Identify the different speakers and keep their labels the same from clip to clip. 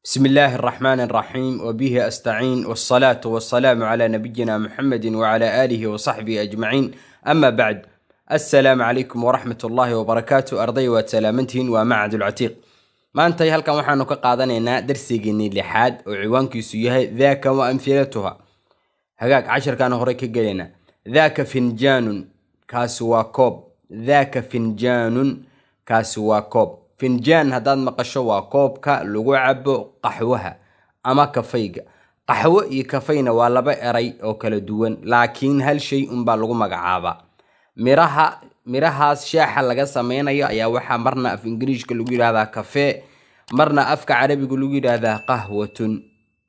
Speaker 1: بسم الله الرحمن الرحيم، وبه أستعين، والصلاة والسلام على نبينا محمد وعلى آله وصحبه أجمعين، أما بعد، السلام عليكم ورحمة الله وبركاته. Arday, waad salaamantihiin. Waa Macad Ulcatiiq. Maantay halkan waxaanu ka qaadanaynaa darsigeennii lixaad oo ciwaankiisu yahay "ذاك وأمثلتها". Hagaag, casharkaan horey ka gelaynaa. ذاك فنجان, kaasi waa koob. ذاك فنجان, kaasi waa koob. Finjaan haddaad maqasho, waa koobka lagu cabo qaxwaha ama kafayga. Qaxwo iyo kafayna waa laba eray oo kala duwan, laakiin hal shay unbaa lagu magacaabaa. Miraha, mirahaas shaaxa laga sameynayo ayaa waxaa marna af Ingiriishka lagu yidhahdaa kafee, marna afka Carabiga lagu yidhaahdaa قهوة.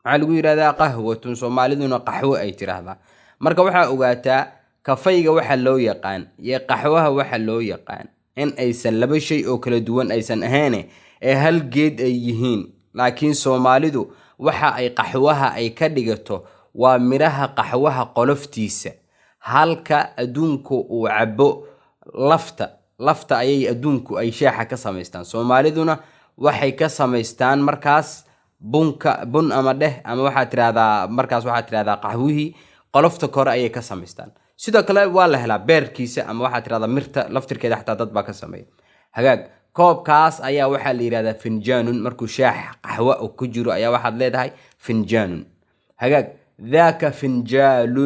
Speaker 1: Maxaa lagu yidhahdaa? قهوة. Soomaaliduna qaxwo ay tiraahdaa. Marka waxaa ogaataa, kafayga waxa loo yaqaan iyo qaxwaha waxa loo yaqaan in aysan laba shay oo kala duwan aysan ahayne, ee hal geed ay yihiin. Laakiin Soomaalidu waxa ay qaxwaha ay ka dhigato waa midhaha qaxwaha qoloftiisa, halka adduunku uu cabo lafta. Lafta ayay adduunku ay shaaxa ka samaystaan, Soomaaliduna waxay ka samaystaan markaas bunka, bun ama dheh, ama waxaad tirahdaa markaas, waxaad tirahdaa qaxwihii qolofta kore ayay ka samaystaan. Sidoo kale waa la helaa beerkiisa, ama waxaad tirahdaa mirta laftirkeeda, xataa dad baa ka sameeya. Hagaag, koobkaas ayaa waxaa la yidhahdaa فنجان. Markuu shaax qaxwo ku jiro ayaa waxaad leedahay فنجان. Hagaag, ذاك فنجال,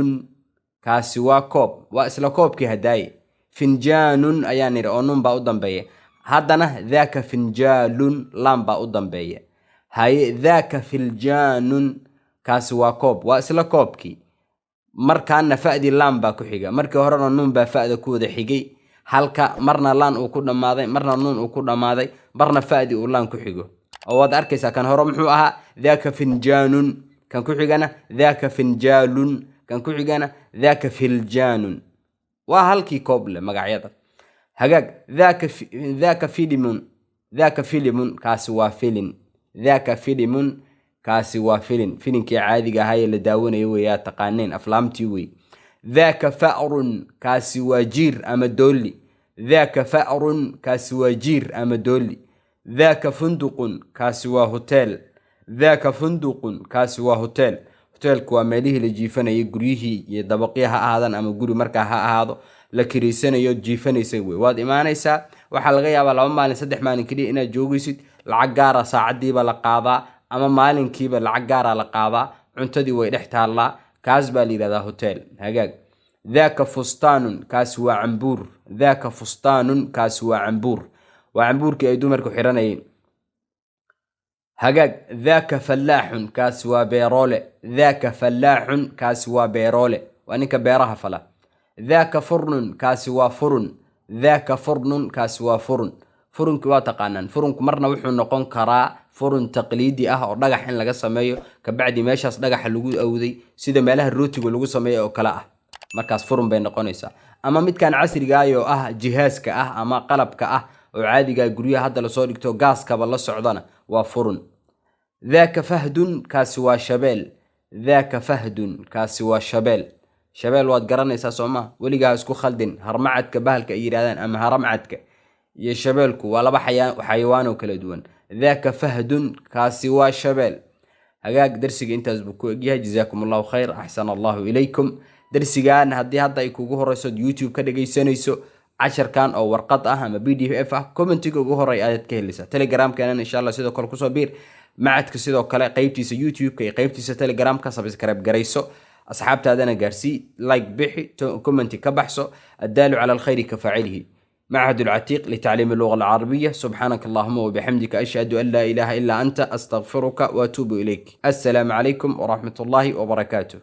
Speaker 1: kaasi waa koob. Waa isla koobkii hadaaye. فنجان ayaa nidhi oo nun baa u dambeeya. Haddana ذاك فنجال, laan baa u dambeeya. Haye, ذاك فلجان, kaasi waa koob. Waa isla koobkii, markaana fa'dii laan baa ku xiga. Markii horena nuun baa fa'da ku wada xigay, halka marna laan uu ku dhammaaday, marna nuun uu ku dhammaaday, marna fa'dii uu laan ku xigo. Oo waad arkaysaa, kan hore muxuu ahaa? ذاك فنجان. Kan ku xigana ذاك فنجال. Kan ku xigana ذاك فلجان. Waa halkii koob leh magacyada. Hagaag, ذاك فيلم. ذاك فيلم, kaasi waa filin. ذاك فيلم, kaasi waa filin. Filinkii caadiga ahaa ee la daawanayo weyaa, taqaaneen, aflaamtii wey. ذاك فأر, kaasi waa jiir ama dooli. ذاك فأر, kaasi waa jiir ama dooli. ذاك فندق, kaasi waa hotel. ذاك فندق, kaasi waa hotel. Hoteelku waa meelihii la jiifanayay, guryihii iyo dabaqyo ha ahaadaan ama guri markaa ha ahaado la kiriisanayo, jiifanaysa wey. Waad imaanaysaa, waxaa laga yaabaa 2 maalin, 3 maalin keliya inaad joogaysid. Lacag gaara saacadiiba la qaadaa ama maalinkiiba lacag gaara la qaadaa. Cuntadii way dhex taallaa. Kaas baa la yidhahdaa hotel. Hagaag, ذاك فستان, kaasi waa cambuur. ذاك فستان, kaasi waa cambuur. Waa cambuurkii ay dumarku xiranayeen. Hagaag, ذاك فلاح, kaasi waa beeroole. ذاك فلاح, kaasi waa beeroole, waa ninka beeraha fala. ذاك فرن, kaasi waa furun. ذاك فرن, kaasi waa furun. Furunki waa taqaanaan. Furunku marna wuxuu noqon karaa furun taqliidi ah oo dhagax in laga sameeyo, kabacdi meeshaas dhagaxa lagu awday, sida meelaha rootiga lagu sameeyo oo kale ah, markaas furun bay noqonaysaa. Ama midkan casrigaay oo ah jihaaska ah ama qalabka ah oo caadiga guryaha hadda lasoo dhigto, gaaskaba la socdana, waa furun. ذاك فهد, kaasi waa shabeel. ذاك فهد, kaasi waa shabeel. Shabeel waad garanaysaa, soo ma? Weligaa isku khaldin harmacadka, bahalka ay yidhahdaan, ama haramcadka iyo shabeelku waa laba xayawaan oo kala duwan. ذاك فهد, kaasi waa shabeel. Hagaag, darsiga intaas buu ku egyahay. جزاكم الله خير، أحسن الله إليكم. Darsigan haddii hadda ay kugu horeyso YouTube ka dhagaysanayso, casharkan oo warqad ah ama PDF ah commentiga ugu horey ayaad ka helaysaa. Telegramkeenan insha Allah sidoo kale kusoo biir. Macadka sidoo kale qeybtiisa YouTube-ka iyo qeybtiisa Telegramka subscribe garayso, asxaabtaadana gaarsii, like bixi, commenti ka baxso. الدال على الخير كفاعله. معهد العتيق لتعليم اللغة العربية. سبحانك اللهم وبحمدك، أشهد أن لا إله إلا أنت، أستغفرك وأتوب إليك. السلام عليكم ورحمة الله وبركاته.